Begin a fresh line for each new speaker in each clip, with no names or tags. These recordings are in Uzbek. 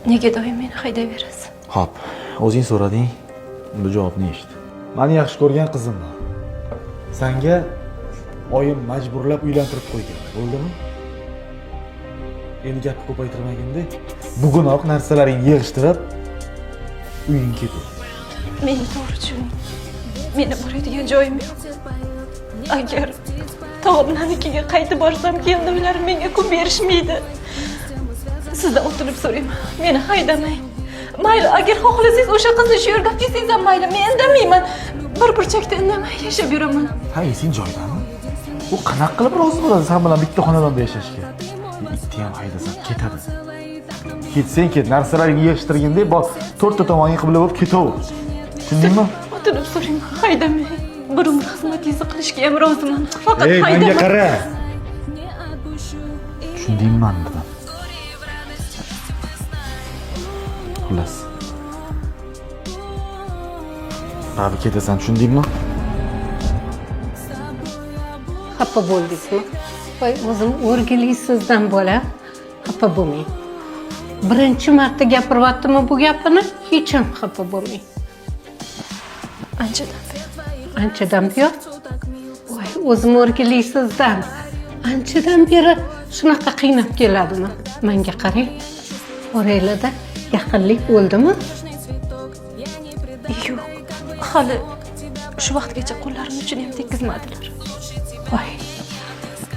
Nega doim meni haydayverasiz?
Xo'p, o'zing so'rading, bu javobni eshit. Mani yaxshi ko'rgan qizim bor. Sanga oyim majburlab uylantirib qo'ygan. Bo'ldimi? Endi gapni ko'paytirmaginda, bugunoq narsalaringni yig'ishtirib uyingga ketaver.
Meni to'g'ri tushuning. Meni boradigan joyim yo'q. Agar tog'amlarnikiga qaytib borsam, kelinimlar menga kun berishmaydi. Sizdan o'tinib so'rayman, meni haydamang. Mayli, agar xohlasangiz o'sha qizni shu yerga olib kelsangiz ham mayli, men indamayman. Bir burchakda indamay yashab yuraman.
Ha, esing joyidami? U qanaqa qilib rozi bo'ladi sen bilan bitta xonadonda yashashga? Itni ham haydasam ketadi. Ketsang ket, narsalaringni yig'ishtirgin-da, bor, to'rtta tomonga qibla bo'lib ketaver. Tushundingmi?
O'tinib so'rayman, haydamang. Bir umr xizmatingizni qilishga ham roziman. Faqat
Ey, menga
haydamang.
qara. Tushundingmi dedim. Xullas. Baribir ketasan, tushundingmi?
Xafa bo'ldingizmi? Voy, o'zim o'rgilisizdan bola, xafa bo'lmang. Birinchi marta gapiryaptimi bu gapini? Hech ham xafa bo'lmang.
Anchadan buyon.
Anchadan buyon. Voy, o'zim o'rgilisizdan. Anchadan beri shunaqa qiynab keladimi? Menga qarang. Oranglarda yaqinlik bo'ldimi?
Yo'q. Hali shu vaqtgacha qo'llarim uchun ham tekkizmadilar.
Voy.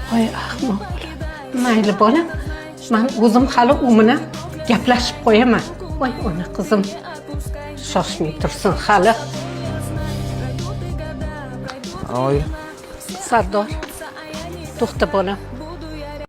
Voy, ahmoq bola. Mayli bolam, man o'zim hali u bilan gaplashib qo'yaman. Voy, ona qizim. Shoshmay tursin hali.
Oy,
Sardor, to'xta bolam.